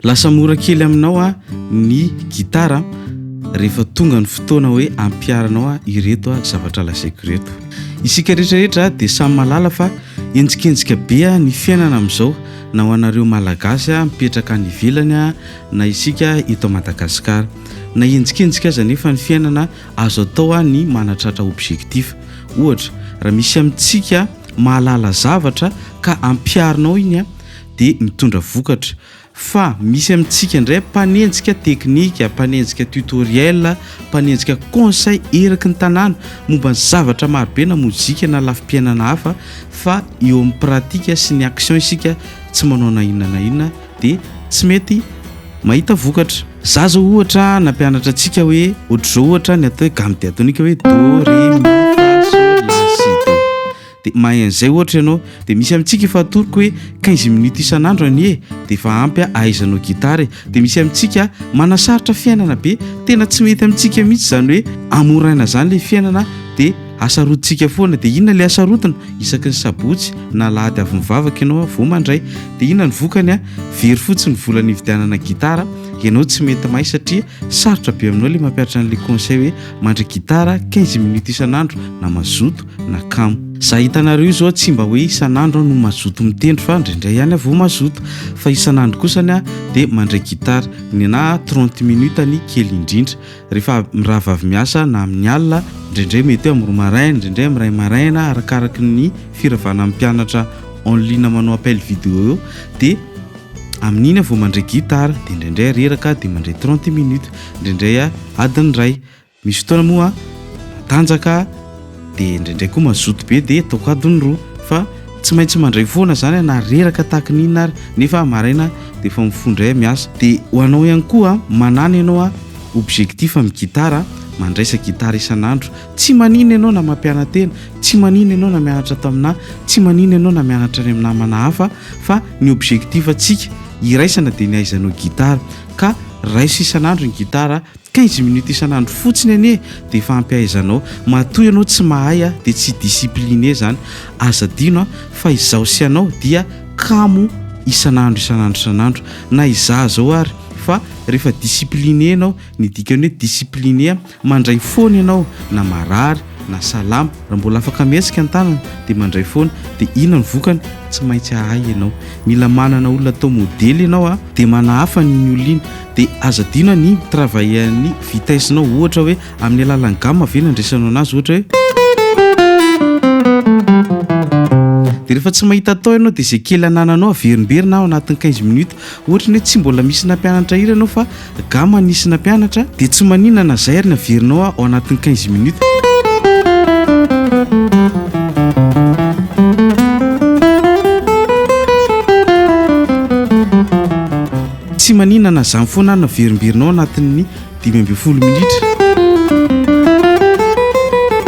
Lasa mora kely aminao ny gitara rehefa tonga ny fotoana hoe ampiharanao ireto zavatra lazaiko ireto. Isika rehetra rehetra dia samy mahalala fa henjikenjika be ny fiainana amin'izao na ho anareo Malagasy mipetraka any ivelany na isika eto Madagasikara. Na henjikenjika aza anefa ny fiainana, azo atao ny manatratra objectif. Ohatra, raha misy amintsika mahalala zavatra ka ampiharinao iny dia mitondra vokatra. Fa misy amintsika indray mpanenjika teknika, mpanenjika tutoriel, mpanenjika conseil eraky ny tanàna momba ny zavatra marobe na mozika na lafim-piainana hafa fa eo amin'ny pratique sy ny action isika tsy manao na inona na inona dia tsy mety mahita vokatra. Za zao ohatra nampianatra antsika hoe ohatr'izao ohatra ny atao hoe gamme diatonique hoe do, re, mi, fa, sol, la, si, do. Dia mahay an'izay ohatra ianao. Dia misy amintsika efa atoroko hoe 15 minutes isan'andro anie e, dia efa ampy ahaizanao gitara e. Dia misy amintsika manasarotra fiainana be, tena tsy mety amintsika mihitsy izany hoe amoraina izany ilay fiainana dia asarotintsika foana. Dia inona ilay asarotina? Isaky ny sabotsy na alahady avy mivavaka ianao vao mandray. Dia inona ny vokany a? Very fotsiny ny vola nividianana gitara, ianao tsy mety mahay satria sarotra be aminao ilay mampihatra an'ilay conseil hoe mandray gitara 15 minutes isan'andro na mazoto na kamo. Za hitanareo io zao tsy mba hoe isan'andro aho no mazoto mitendry fa indraindray ihany aho vao mazoto fa isan'andro kosany aho dia mandray gitara, ny anah 30 minutes ny kely indrindra rehefa mirava avy miasa na amin'ny alina, indraindray mety hoe amin'ny roa maraina, indraindray amin'ny iray maraina arakaraky ny firavana amin'ny mpianatra en ligne manao appel vidéo eo dia amin'iny aho vao mandray gitara dia indraindray reraka dia mandray 30 minutes, indraindray aho adiny iray. Misy fotoana moa matanjaka dia indraindray koa mazoto be dia ataoko adiny roa fa tsy maintsy mandray foana zany na reraka tahaka ny inona ary nefa maraina dia efa mifoha indray miasa. Dia ho anao ihany koa manana ianao a objectif amin'ny gitara, mandraisa gitara isan'andro, tsy maninona ianao na mampiana-tena, tsy maninona ianao na mianatra ato aminà, tsy maninona ianao na mianatra any amin'ny namana hafa fa ny objectif antsika iraisana dia ny ahaizanao gitara ka raiso isan'andro ny gitara. 15 minutes isan'andro fotsiny anie dia efa ampy ahaizanao, matoa ianao tsy mahay a dia tsy discipliné zany, aza adino a fa izaho sy ianao dia kamo isan'andro isan'andro isan'andro, na izaho zao ary fa rehefa discipliné ianao, ny dikan'ny hoe discipliné a mandray foana ianao na marary na salama, raha mbola afaka mihetsika ny tanana dia mandray foana, dia inona ny vokany? Tsy maintsy hahay ianao. Mila manana olona atao modely ianao a, dia manahafa an'iny olona iny. Dia aza adino ny mi-travailler ny vitesse-nao, ohatra hoe amin'ny alalan'ny gamme ve no andraisanao anazy, ohatra hoe. Dia rehefa tsy mahita atao ianao dia izay kely anananao averimberina ao anatin'ny 15 minutes, ohatra ny hoe tsy mbola misy nampianatra hira ianao fa Gamme nisy nampianatra dia tsy maninona na zay ary ny averinao ao anatin'ny 15 minutes. Tsy maninona na zany foana ary no averimberinao anatin'ny 15 minitra.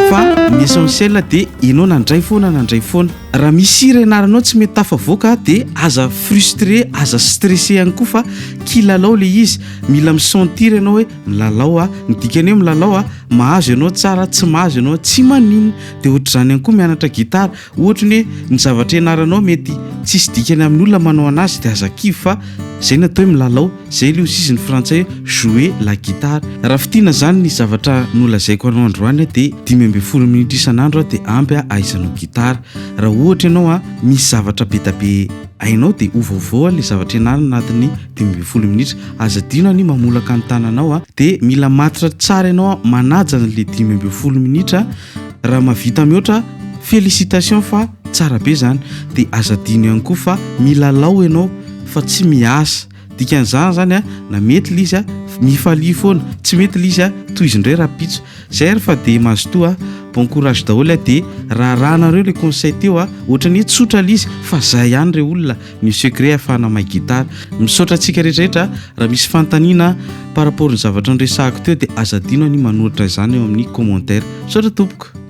Fa ny essentiel dia ianao nandray foana nandray foana. Raha misy hira ianaranao tsy mety tafavoaka dia aza frustré, aza stressé ihany koa fa kilalao le izy, mila mi sentir ianao hoe milalao aho, ny dikan'ny hoe milalao a, mahazo ianao tsara, tsy mahazo ianao tsy maninona, dia ohatr'izany ihany koa mianatra gitara, ohatra ny hoe ny zavatra ianaranao mety tsisy dikany amin'ny olona manao anazy dia aza kivy fa zay ny atao hoe milalao. Zay le ozizy ny frantsay hoe jouer la guitare. Raha fintina zany ny zavatra nolazaiko anao androany dia 15 minitra isan'andro dia ampy ahaizanao gitara. Raha ohatra ianao a misy zavatra be da be hainao dia ovaovao le zavatra ianarana anatin'ny 15 minitra. Aza adino ny mamolaka ny tananao a. Dia mila matotra tsara ianao manaja an'le 15 minitra. Raha mahavita mihoatra félicitation fa tsara be zany. Dia aza adino ihany koa fa milalao ianao fa tsy miasa. Dikan'izany zany a, na mety le izy a, mifalia foana, tsy mety le izy a, tohizo indray rahampitso. Zay ary fa de mazotoa a, bon courage daholo a, de raharahanareo le conseil teo a, ohatran'ny hoe tsotra le izy fa zay ihany re olona ny secret ahafahana mahay guitare. Misaotra antsika rehetra rehetra, raha misy fanontaniana par rapport ny zavatra noresahako teo de aza adino ny manoratra izany eo amin'ny commentaire. Misaotra tompoko.